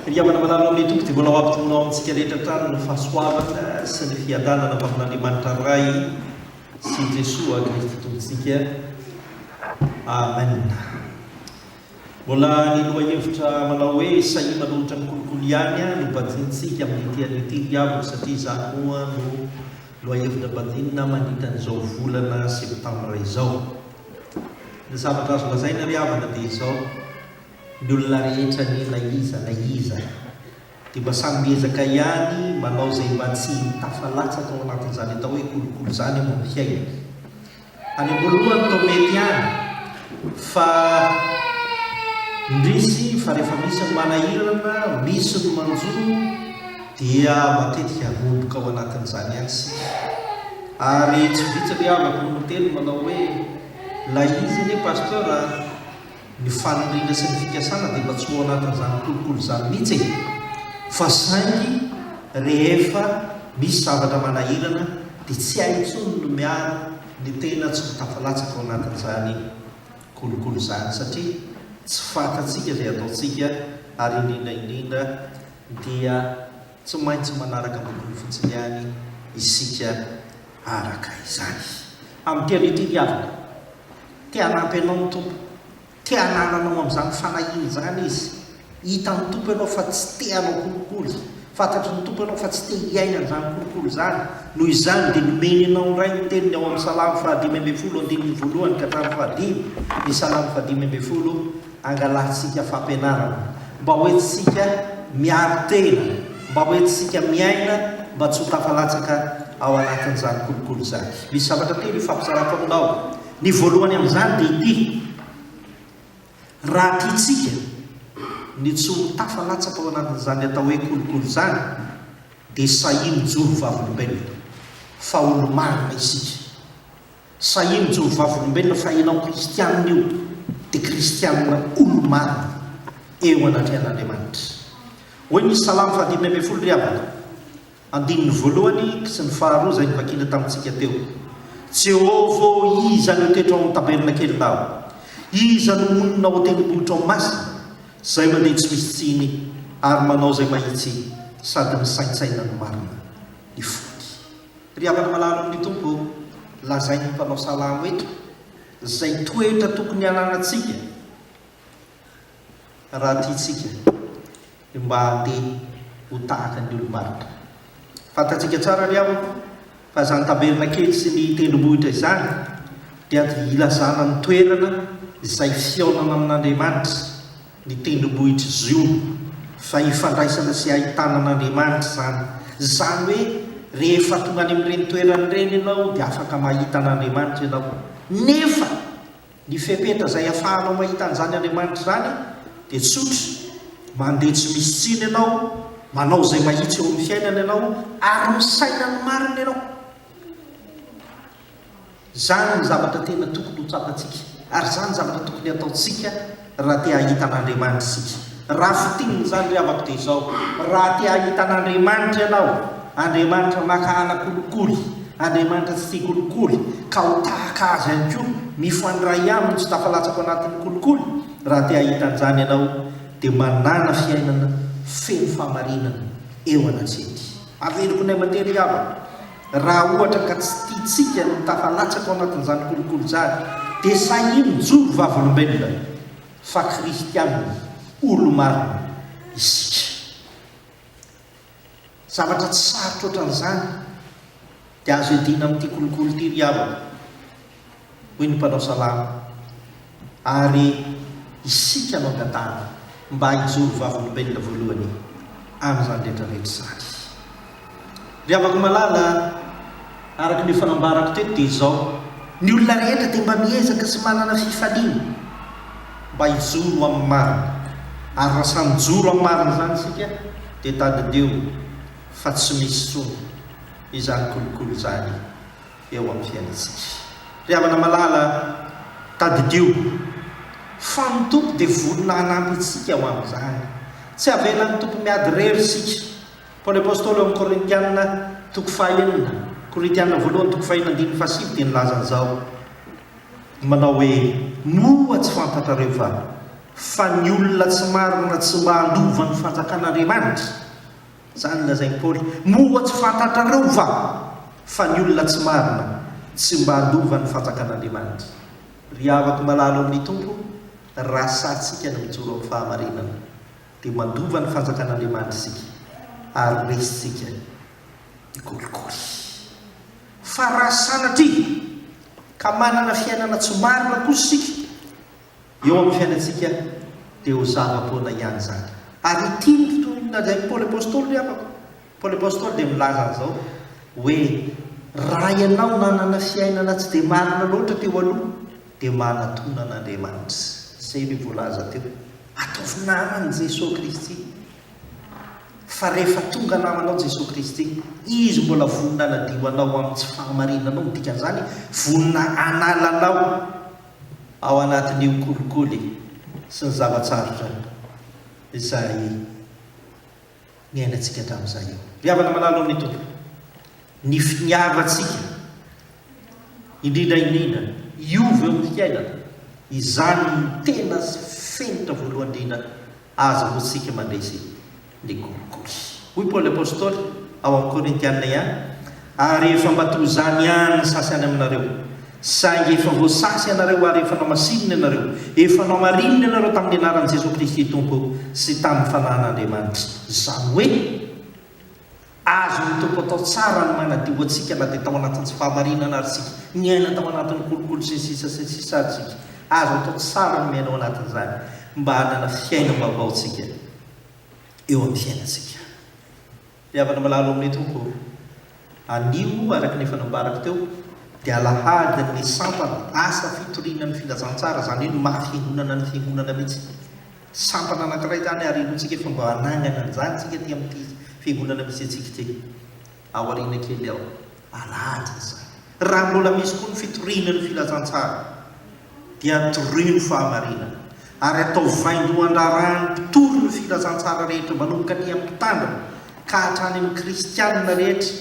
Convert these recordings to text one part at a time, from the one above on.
Ry havana malala ao amin'ny Tompo dia mbola ho ampitomboina ao amintsika rehetra hatrany ny fahasoavana sy ny fiadanana avy amin'Andriamanitra Ray sy Jesoa Kristy Tompontsika. Amen. Mbola ny lohahevitra manao hoe sahia manohitra ny kolikoly ihany no banjinintsika amin'ity anio ity ry havako satria izany moa no lohahevitra banjinina mandritra an'izao volana septambra izao. Ny zavatra azo lazaina ry havana dia izao, ny olona rehetra anie na iza na iza dia mba samy miezaka ihany manao izay mba tsy ho tafalatsaka ao anatin'izany atao hoe kolikoly izany eo amin'ny fiainany. Any am-boalohany toa mety ihany fa indrisy fa rehefa misy ny manahirana, misy ny manjo dia matetika roboka ao anatin'izany ihany isika. Ary tsy vitsy ry havako no miteny manao hoe ilay izy anie Pasteur a, Ny faniriana sy ny fikasana dia mba tsy ho ao anatin'izany kolikoly izany mihitsy e! Fa saingy rehefa misy zavatra manahirana dia tsy hay intsony ny miaro ny tena tsy ho tafalatsaka ao anatin'izany kolikoly izany satria tsy fantatsika izay ataontsika ary indrindra indrindra dia tsy maintsy manaraka ambokony fotsiny ihany isika araka izany. Amin'ity anio ity ry havana. Te hanampy anao ny Tompo. Te hanala anao amin'izany fanahiana izany Izy. Hitan'ny Tompo ianao fa tsy te hanao kolikoly. Fantatry ny Tompo ianao fa tsy te hiaina an'izany kolikoly izany. Noho izany dia nomeny anao indray ny teniny ao amin'ny Salamo fahadimy ambinifolo andininy voalohany ka hatramin'ny fahadimy, ny Salamo fahadimy ambinifolo, angalantsika fampianarana mba ho entintsika miaro tena, mba ho entintsika miaina mba tsy ho tafalatsaka ao anatin'izany kolikoly izany. Misy zavatra telo ifampizarako aminao. Ny voalohany amin'izany dia ity, Raha tiantsika ny tsy ho tafalatsaka ao anatin'izany atao hoe kolikoly izany, dia sahia mijoro vavolombelona fa olo-marina isika. Sahia mijoro vavolombelona fa ianao kristianina io dia kristianina olo-marina eo anatrehan'Andriamanitra. Hoy ny Salamo fahadimy ambinifolo ry havana, andininy voalohany sy ny faharoa izay novakiana tamintsika teo, Jehovah ô, iza no hitoetra ao amin'ny tabernakelinao? Iza no honina ao an-tendrombohitrao masina? Izay mandeha tsy misy tsiny ary manao izay mahitsy sady misaintsaina ny marina ny fony. Ry havana malala amin'ny Tompo, lazain'ny mpanao salamo eto izay toetra tokony hananantsika raha tiantsika ny mba handeha ho tahaka ny olo-marina. Fantatsika tsara ry havana fa izany tabernakely sy ny tendrombohitra izany dia ilazana ny toerana izay fihaonana amin'Andriamanitra, ny tendrombohitr'i Ziona, fa ifandraisana sy ahitana an'Andriamanitra izany. Izany hoe rehefa tonga any amin'ireny toerana ireny ianao dia afaka mahita an'Andriamanitra ianao. Nefa ny fepetra izay ahafahanao mahita an'izany Andriamanitra izany dia tsotra, mandeha tsy misy tsiny ianao, manao izay mahitsy eo amin'ny fiainana ianao, ary misaina ny marina ianao. Izany no zavatra tena tokony ho tsapantsika, ary izany no zavatra tokony hataontsika raha te hahita an'Andriamanitra isika. Raha fintinina izany ry havako dia izao, raha te hahita an'Andriamanitra ianao, Andriamanitra mankahala kolikoly, Andriamanitra tsy tia kolikoly, ka ho tahaka Azy ihany koa, mifandray Aminy tsy tafalatsaka ao anatin'ny kolikoly, raha te hahita an'izany ianao dia manàna fiainana feno fahamarinana eo anatrehany. Averiko indray mandeha ry havana. Raha ohatra ka tsy tiantsika ny ho tafalatsaka ao anatin'izany kolikoly izany, dia sahia mijoro vavolombelona fa kristiana olo-marina isika. Zavatra tsy sarotra ohatran'izany dia azo iadiana amin'ity kolikoly ity ry havana, hoy ny mpanao salamo, ary isika no angatahana mba hijoro vavolombelona voalohany amin'izany rehetra rehetra izany. Ry havako malala, araka ny efa nambarako teto dia izao, ny olona rehetra dia mba miezaka sy manana fifaliana mba hijoro amin'ny marina, ary raha samy mijoro amin'ny marina izany isika dia tadidio fa tsy misy intsony izany kolikoly izany eo amin'ny fiainantsika. Ry havana malala, tadidio fa ny Tompo dia vonona hanampy antsika ho amin'izany. Tsy avelan'ny Tompo miady irery isika. Paoly Apostoly ao amin'ny Korintiana toko fahaenina, Korintiana voalohany toko fahenina andininy fahasivy dia nilaza an'izao, manao hoe, Moa tsy fantatrareo va? Fa ny olona tsy marina tsy mba handova ny fanjakan'Andriamanitra. Izany no lazain'i Paoly. Moa tsy fantatrareo va fa ny olona tsy marina tsy mba handova ny fanjakan'Andriamanitra? Ry havako malala ao amin'ny Tompo, raha sahintsika ny mijoro amin'ny fahamarinana, dia mandova ny fanjakan'Andriamanitra isika, ary resintsika ny kolikoly. Fa raha sanatria ka manana fiainana tsy marina kosa isika, Eo amin'ny fiainantsika dia ho zava-poana ihany izany. Ary ity no toy ny lazain'i Paoly Apostoly ry havako. Paoly Apostoly dia milaza an'izao hoe, Raha ianao nanana fiainana tsy dia marina loatra teo aloha, dia manatona an'Andriamanitra. Izay ilay voalaza teo. Ataovy naman'i Jesoa Kristy. Fa rehefa tonga namanao Jesoa Kristy, Izy mbola vonona hanadio anao amin'ny tsy fahamarinanao, ny dikan'izany, vonona hanala anao ao anatin'io kolikoly sy ny zava-tsarotra izay niainantsika hatramin'izay io. Ry havana malala ao amin'ny Tompo, ny finiavantsika, indrindra indrindra, hiova eo amin'ny fiainana, izany no tena fenitra voalohany indrindra ahazahoantsika mandresy ny kolikoly. Hoy Paoly Apostoly ao amin'ny Korintiana ihany, Ary efa mba toy izany ihany ny sasany aminareo. Saingy efa voasasa ianareo ary efa namasinina ianareo, efa nohamarinina ianareo tamin'ny anaran'i Jesoa Kristy Tompo sy tamin'ny Fanahin'Andriamanitra. Izany hoe, azon'ny Tompo atao tsara ny manadio antsika na dia tao anatin'ny tsy fahamarinana ary isika, niaina tao anatin'ny kolikoly sy ny sisa sy ny sisa ary isika. Azo atao tsara ny miaina ao anatin'izany mba hanana fiainam-baovao isika. eo amin'ny fiainantsika. Ry havana malala ao amin'ny Tompo ô, anio, araka ny efa nambarako teo, dia alahadin'ny sampana asa fitoriana ny filazantsara, izany hoe ny maha fiangonana ny fiangonana mihitsy. Sampana anankiray izany ary inoantsika efa mba hanangana an'izany isika aty amin'ity fiangonana misy antsika ity. Aoriana kely ao. Alahady izany. Raha mbola misy koa ny fitoriana ny filazantsara, dia torio ny fahamarinana, ary ataovy vaindohan-draharahan'ny mpitory ny filazantsara rehetra manomboka aty amin'ny mpitandrina ka hatrany amin'ny kristianina rehetra,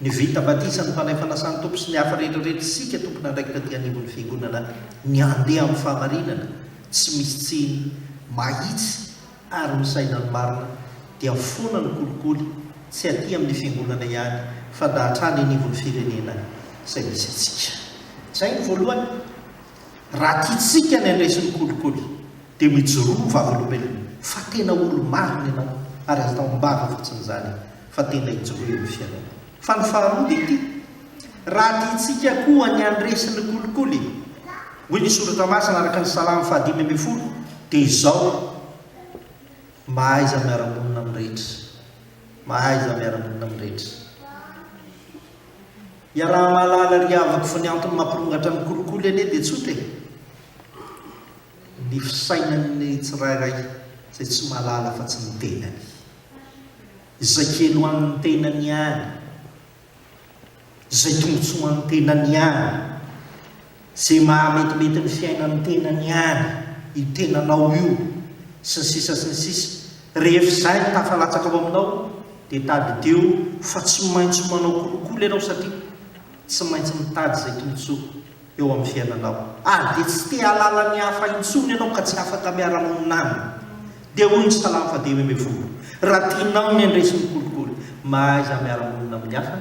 ny vita batisa, ny mpandray fanasan'ny Tompo sy ny hafa rehetra rehetra, isika tompon'andraikitra aty anivon'ny fiangonana, ny handeha amin'ny fahamarinana, tsy misy tsiny, mahitsy, ary misaina ny marina dia foana ny kolikoly tsy aty amin'ny fiangonana ihany fa da hatrany anivon'ny firenena izay misy antsika. Izay ny voalohany. Raha tiantsika ny handresy ny kolikoly dia mijoroa ho vavolombelona fa tena olo-marina ianao ary aza atao am-bava fotsiny izany fa tena ijoroy amin'ny fiainanao. Fa ny faharoa dia ity, raha tiantsika koa ny handresy ny kolikoly, hoy ny Soratra Masina araka ny Salamo faha-15, dia izao, Mahaiza miara-monina amin'ny rehetra. Mahaiza miara-monina amin'ny rehetra. Iaraha-mahalala ry havako fa ny antony mampirongatra ny kolikoly anie dia tsotra e. Ny fisainan'ny tsirairay izay tsy mahalala afa-tsy ny tenany. Izay kely ho an'ny tenany ihany, izay tombontsoa ho an'ny tenany ihany, izay mahametimety ny fiainan'ny tenany ihany, io tenanao io, sy ny sisa sy ny sisa Rehefa izay no tafalatsaka ao aminao dia tadidio fa tsy maintsy manao kolikoly ianao satria tsy maintsy mitady izay tombontsoa eo amin'ny fiainanao ary dia tsy te hahalala ny hafa intsony ianao ka tsy afaka miara-monina aminy. Dia hoy ny Salamo faha-15, Raha tianao ny handresy ny kolikoly, mahaiza miara-monina amin'ny hafa,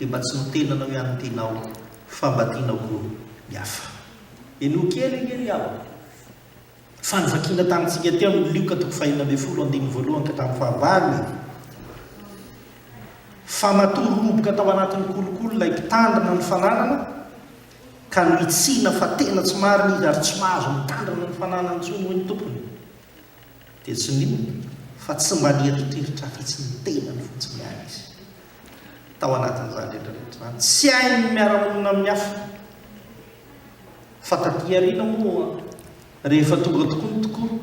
dia mba tsy ny tenanao ihany no tianao fa mba tianao koa ny hafa. Henoy kely ange ry havana fa novakiana tamintsika teo ny Lioka toko faha-16 andininy voalohany ka hatramin'ny fahavalo e. Fa matoa roboka tao anatin'ny kolikoly ilay mpitandrina ny fananana ka nohitsiana fa tena tsy marina izy ary tsy mahazo mitandrina ny fananany intsony hoy ny tompony dia tsy nionona fa tsy mba nieritreritra afa-tsy ny tenany fotsiny ihany izy tao anatin'izany rehetra rehetra izany. Tsy hainy ny miara-monina amin'ny hafa. Fa taty aoriana moa rehefa tonga tokoa ny tokoa,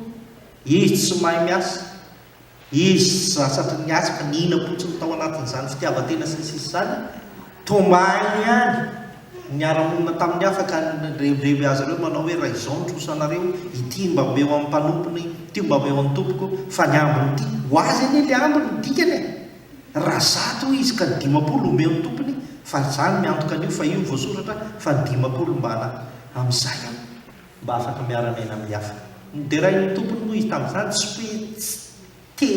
izy tsy mahay miasa, Izy tsy zasatry ny asa fa nihinam-potsiny tao anatin'izany fitiavan-tena sy ny sisa izany, toa mba hainy ihany ny niara-monina tamin'ny hafa ka nirembiremby azy ireo manao hoe raha izao ny trosanareo, ity mba omeo amin'ny mpanompony, ity mba omeo an'ny tompoko, fa ny ambiny ity, ho azy anie ilay ambiny ny dikany e! Raha zato hoy izy ka ny 50 omeo ny tompony, fa izaho no miantoka an'io fa io no voasoratra fa ny 50 mba ana, amin'izay aho mba afaka miara-miaina amin'ny hafa. Noderain'ny tompony moa izy tamin'izany, tsy hoe tsy te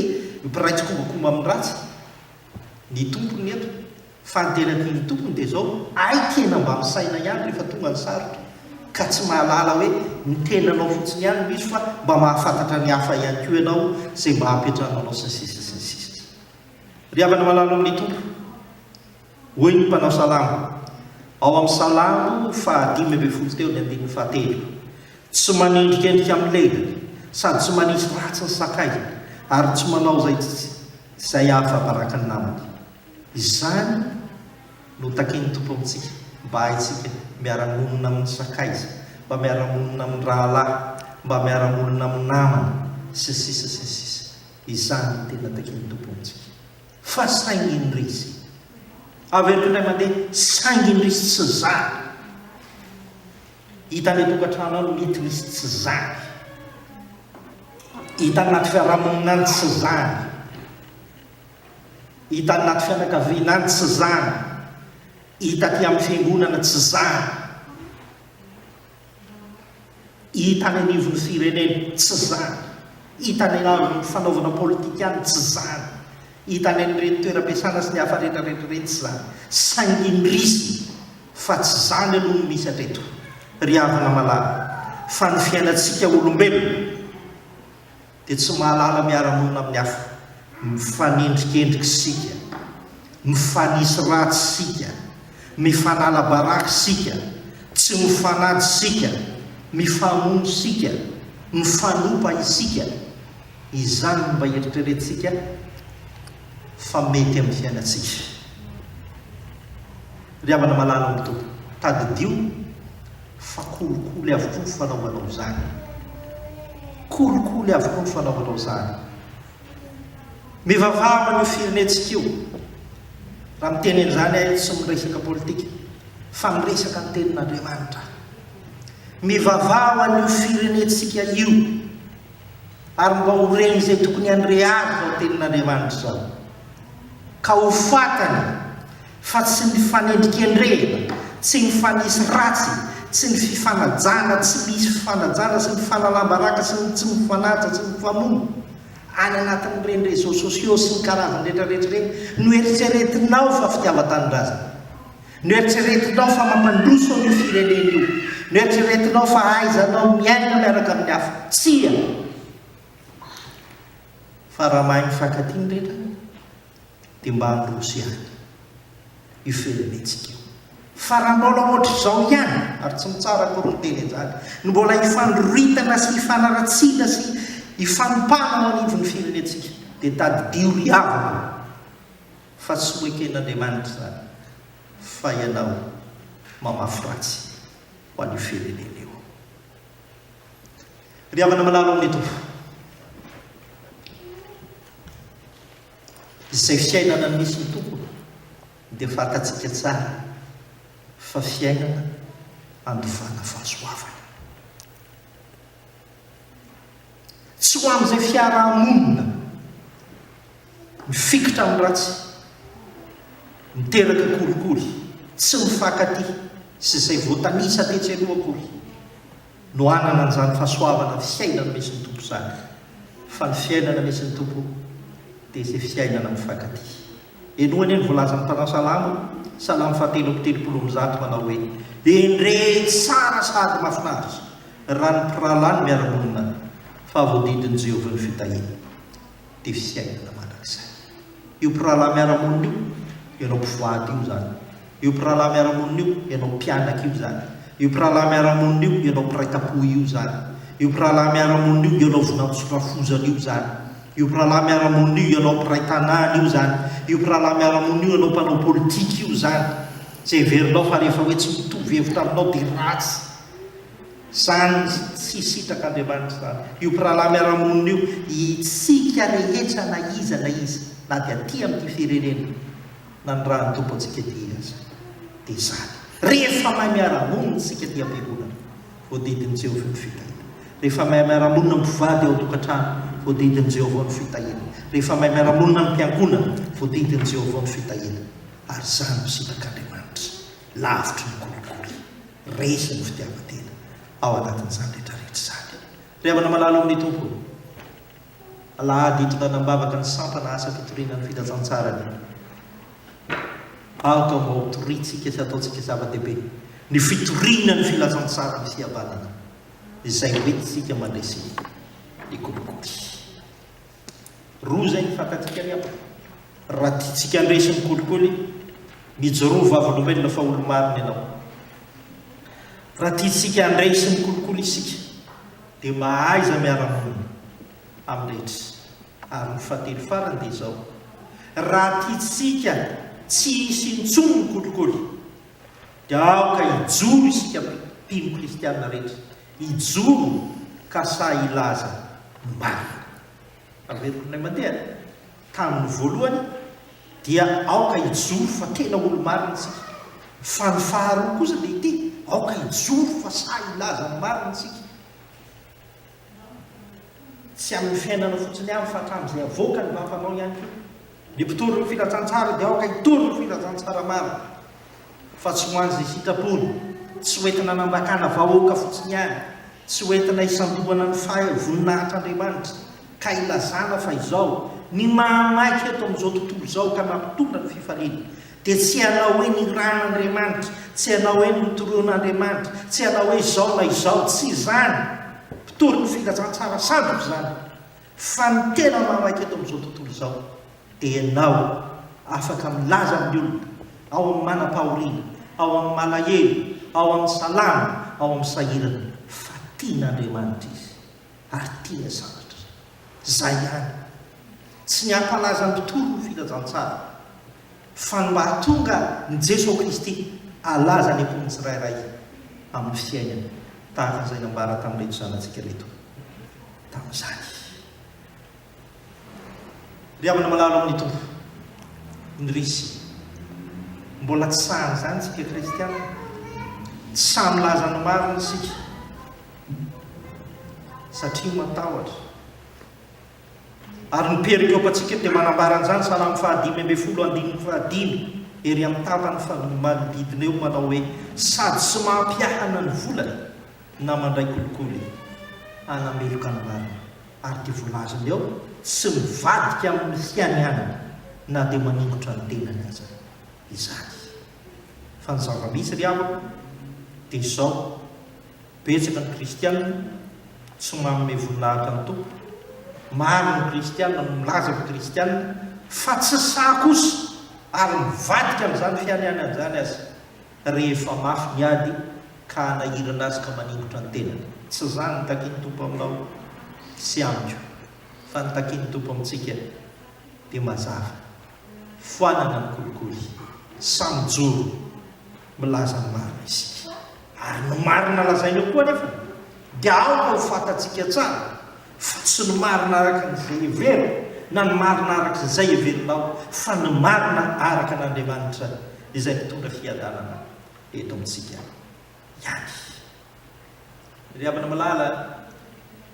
mpiray tsikombakomba amin'ny ratsy ny tompony eto, fa ny tena tian'ny tompony dia izao, hay tena mba misaina ihany rehefa tonga ny sarotra, ka tsy mahalala hoe ny tenanao fotsiny ihany no izy fa mba mahafantatra ny hafa ihany koa ianao izay mba hampetranao sy ny sisa sy ny sisa. Ry havana malala ao amin'ny Tompo, hoy ny mpanao salamo ao amin'ny Salamo faha-15 teo ny andininy fahatelo, Tsy manendrikendrika amin'ny lelany, sady tsy manisy ratsy ny sakaizany, ary tsy manao izay izay hahafa-baraka ny namany. Izany no takin'ny Tompo amintsika, mba haintsika miara-monina amin'ny sakaiza, mba miara-monina amin'ny rahalahy, mba miara-monina amin'ny namana, sy ny sisa sy ny sisa. Izany no tena takin'ny Tompo amintsika. Fa saingy indrisy. Averiko indray mandeha, saingy indrisy tsy izany. Hita any an-tokantrano any mety misy tsy izany. Hita anaty fiarahamonina any tsy izany. Hita anaty fianakaviana any tsy izany. Hita aty amin'ny fiangonana tsy izany. Hita any anivon'ny firenena, tsy izany. Hita any amin'ny fanaovana politika any, tsy izany. Hita any amin'ireny toeram-piasana sy ny hafa rehetra rehetra ireny, tsy izany. Saingy indrisy fa tsy izany aloha no misy hatreto, ry havana malala, fa ny fiainantsika olombelona, dia tsy mahalala miara-monina amin'ny hafa. Mifanendrikendrika isika, mifanisy ratsy isika, mifanala baraka isika, tsy mifanaja isika, mifamono isika, mifanopa isika. Izany no mba eritreretintsika fa mety amin'ny fiainantsika. Ry havana malala ao amin'ny Tompo, tadidio fa kolikoly avokoa ny fanaovanao izany. Kolikoly avokoa ny fanaovanao izany. Mivavaha ho an'io firenentsika io. Raha miteny an'izany aho tsy miresaka politika, fa miresaka ny tenin'Andriamanitra. Mivavaha ho an'io firenentsika io. Ary mba ho ren'izay tokony handre azy izao tenin'Andriamanitra izao, ka ho fantany fa tsy ny fanendrikendrehana, tsy ny fanisy ratsy, tsy ny fifanajana tsy misy fifanajana sy ny fanalam-baraka sy ny tsy mifanaja tsy mifamono any anatin'ireny réseaux sociaux sy ny karazany rehetrarehetra ireny no eritreretinao fa fitiavan-tanindrazana. Noeritreretinao fa mampandroso an'io firenena io. Noeritreretinao fa ahaizanao miaina miaraka amin'ny hafa. Tsia! Fa raha mahay mifankatia ny rehetra, dia mba handroso ihany io firenentsika io. Fa raha mbola ohatr'izao ihany, ary tsy mitsara akory ny teny an'izany, no mbola hifandroritana sy hifanaratsiana sy hifanompana ao anivon'ny firenentsika, dia tadidio ry havana, Fa tsy ho eken'Andriamanitra izany fa ianao mamafy ratsy ho an'io firenena io. Ry havana malala ao amin'ny Tompo, izay fiainana misy ny Tompo dia fantatsika tsara fa fiainana andovana fahasoavana. Tsy ho amin'izay fiarahamonina mifikitra amin'ny ratsy, miteraka kolikoly, tsy mifankatia sy izay voatanisa tetsy aloha akory no hanana an'izany fahasoavana fiainana misy ny Tompo izany, fa ny fiainana misy ny Tompo dia izay fiainana mifankatia. Henoy anie ny voalazan'ny mpanao salamo, Salamo fahatelo 133, manao hoe, Endrey tsara sady mahafinaritra raha ny mpirahalahy no miara-monina, fa voadidin'i Jehovah ny fitahiana. Dia fiainana mandrakizay. Io mpirahalahy miara-monina io, ianao mpivady io izany. Io mpirahalahy miara-monina io, ianao mpianaka io izany. Io mpirahalahy miara-monina io, ianao mpiray tampo io izany. Io mpirahalahy miara-monina io, ianao vinantsorafozana io izany. Io mpirahalahy miara-monina io, ianao mpiray tanàna io izany. Io mpirahalahy miara-monina io, ianao mpanao politika io izany. Izay heverinao fa rehefa hoe tsy mitovy hevitra aminao dia ratsy. Izany tsy sitrak'Andriamanitra izany. Io mpirahalahy miara-monina io, isika rehetra na iza na iza, na dia aty amin'ity firenena nanirahan'ny Tompo antsika ity aza, dia izany. Rehefa mahay miara-monina isika aty am-piangonana, voadidin'i Jehovah ny fitahiana. Rehefa mahay miara-monina ny mpivady ao an-tokantrano, voadidin'i Jehovah ny fitahiana. Rehefa mahay miara-monina ny mpiangonana, voadidin'i Jehovah ny fitahiana. Ary izany no sitrak'Andriamanitra, lavitry ny kolikoly. Resy ny fitiavan-tena ao anatin'izany rehetra rehetra izany. Ry havana malala ao amin'ny Tompo, alahady hitondrana am-bavaka ny sampana asa fitoriana ny filazantsarany. Aoka mba ho torintsika sy ataontsika zava-dehibe ny fitoriana ny filazantsaran'ny fihavanana izay hoentintsika mandresy ny kolikoly. Roa izay ny fantatsika ry havana. Raha tiantsika handresy ny kolikoly, mijoroa vavolombelona fa olo-marina ianao. Raha tiantsika handresy ny kolikoly isika, dia mahaiza miara-monina amin'ny rehetra. Ary ny fahatelo farany dia izao, raha tiantsika tsy hisy intsony ny kolikoly, dia aoka hijoro isika mpino kristiana rehetra, hijoro ka sahy hilaza ny marina. Averiko indray mandeha, tamin'ny voalohany dia aoka hijoro fa tena olo-marina isika. Fa ny faharoa kosa dia ity, aoka hijoro fa sahy hilaza ny marina isika. Tsy amin'ny fiainana fotsiny ihany fa hatramin'izay avoaka ny vavanao ihany koa. Ny mpitory ny filazantsara dia aoka hitory ny filazantsara marina fa tsy ho an'izay sitrapony, tsy ho entina hanambakana vahoaka fotsiny ihany, tsy ho entina hisandohana ny faha voninahitr'Andriamanitra ka hilazana fa izao ny mahamaika eto amin'izao tontolo izao ka mampitondra ny fifaliana Dia tsy hanao hoe nirahan'Andriamanitra, tsy hanao hoe notoroan'Andriamanitra, tsy hanao hoe izao na izao, tsy izany! Mpitory ny filazantsara sandoka izany! Fa ny tena mahamaika eto amin'izao tontolo izao dia ianao afaka milaza amin'ny olona, ao amin'ny manam-pahoriana, ao amin'ny malahelo, ao amin'ny salama, ao amin'ny sahirana, fa tian'Andriamanitra izy ary tiany hasandratra. Izay ihany. Tsy ny hampalaza ny mpitory ny filazantsara, fa ny mba hahatonga ny Jesoa Kristy halaza any am-pon'ny tsirairay amin'ny fiainany, tahaka an'izay nambara tamin'ireto zanatsika ireto tamin'izany. Ry havana malala ao amin'ny Tompo, indrisy, mbola tsy sahy an'izany isika kristiana. Tsy sahy milaza ny marina isika, satria matahotra. Ary ny perikopantsika dia manambara an'izany, Salamo faha-15 andininy fahadimy, ery amin'ny tapany manodidina eo, manao hoe, Sady tsy mampiahana ny volany na mandray kolikoly hanameloka ny marina. Ary dia voalazany ao, tsy mivadika amin'ny fianianany na dia maningotra ny tenany aza izany. Fa ny zava-misy ry havako dia izao, Betsaka ny kristiana tsy manome voninahitra ny Tompo, maro ny kristiana no milaza ho kristiana fa tsy sahy kosa ary mivadika amin'izany fianianana izany aza rehefa mafy ny ady ka hanahirana azy ka maningotra ny tenany. Tsy izany no takian'ny Tompo aminao sy amiko fa ny takian'ny Tompo amintsika dia mazava, foanana ny kolikoly, samy mijoro milaza ny marina isika. Ary ny marina lazaina eo koa anefa dia aoka ho fantatsika tsara fa tsy ny marina araka an'izay heverina na ny marina araka izay heverinao fa ny marina araka an'Andriamanitra izay mitondra fiadanana eto amintsika ihany. Ry havana malala,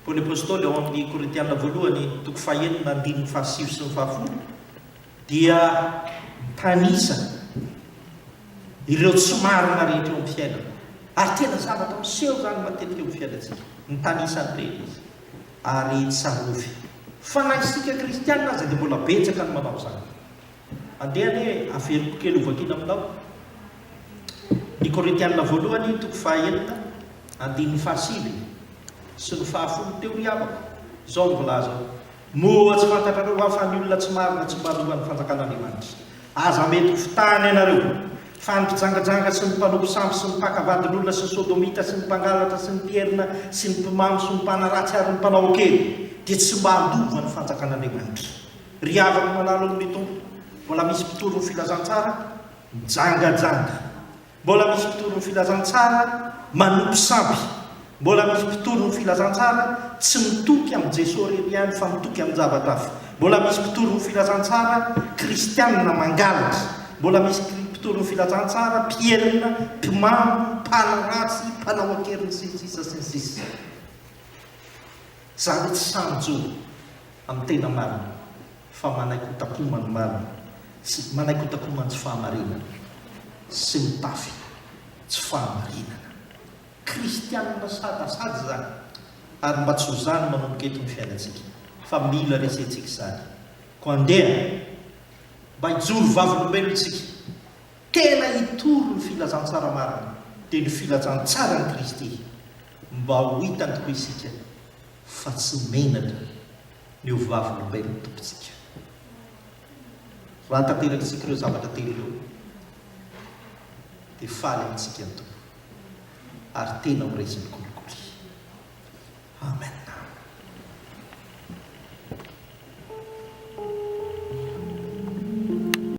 Paoly Apostoly ao amin'ny Korintiana voalohany toko fahenina andininy fahasivy sy ny fahafolo dia mitanisa ireo tsy marina rehetra eo amin'ny fiainana. Ary tena zavatra miseho izany matetika eo amin'ny fiainantsika. Mitanisa an'ireny izy. Ary tsarovy fa na isika kristiana aza dia mbola betsaka ny manao izany. Andeha anie averiko kely hovakiana aminao. Ny Korintiana voalohany toko fahaenina andininy fahasivy sy ny fahafolo teo ry havako. Izao no voalaza ao. Moa tsy fantatrareo va fa ny olona tsy marina tsy mba handova ny fanjakan'Andriamanitra? Aza mety ho fitahana ianareo, fa ny mpijangajanga sy ny mpanompo sampy sy ny mpaka vadin'olona sy ny sodomita sy ny mpangalatra sy ny mpierina sy ny mpimamo sy ny mpanaratsy ary ny mpanao an-kery dia tsy mba handova ny fanjakan'Andriamanitra. Ry havako malala ao amin'ny Tompo, mbola misy mpitory ny filazantsara mijangajanga. Mbola misy mpitory ny filazantsara manompo sampy. Mbola misy mpitory ny filazantsara tsy mitoky amin'i Jesoa irery ihany fa mitoky amin-javatra hafa. Mbola misy mpitory ny filazantsara kristianina mangalatra. Mbola misy mpitory ny filazantsara mpierina, mpimamo, mpanaratsy, mpanao an-keriny sy ny sisa sy ny sisa. Izany hoe tsy sahy mijoro amin'ny tena marina fa manaikotakoma ny marina sy manaikotakoma ny tsy fahamarinana sy mitafy tsy fahamarinana. Kristianina sadasada izany. Ary mba tsy ho izany manomboka eto ny fiainantsika, fa mila resentsika izany. Koa andeha mba hijoro vavolombelona isika, tena hitory ny filazantsara marina, dia ny filazantsaran'i Kristy, mba ho hitany tokoa isika fa tsy menatra ny ho vavolombelon'ny Tompontsika. Raha tanterakitsika ireo zavatra telo ireo, dia faly amintsika ny Tompo, ary tena ho resiny kolikoly.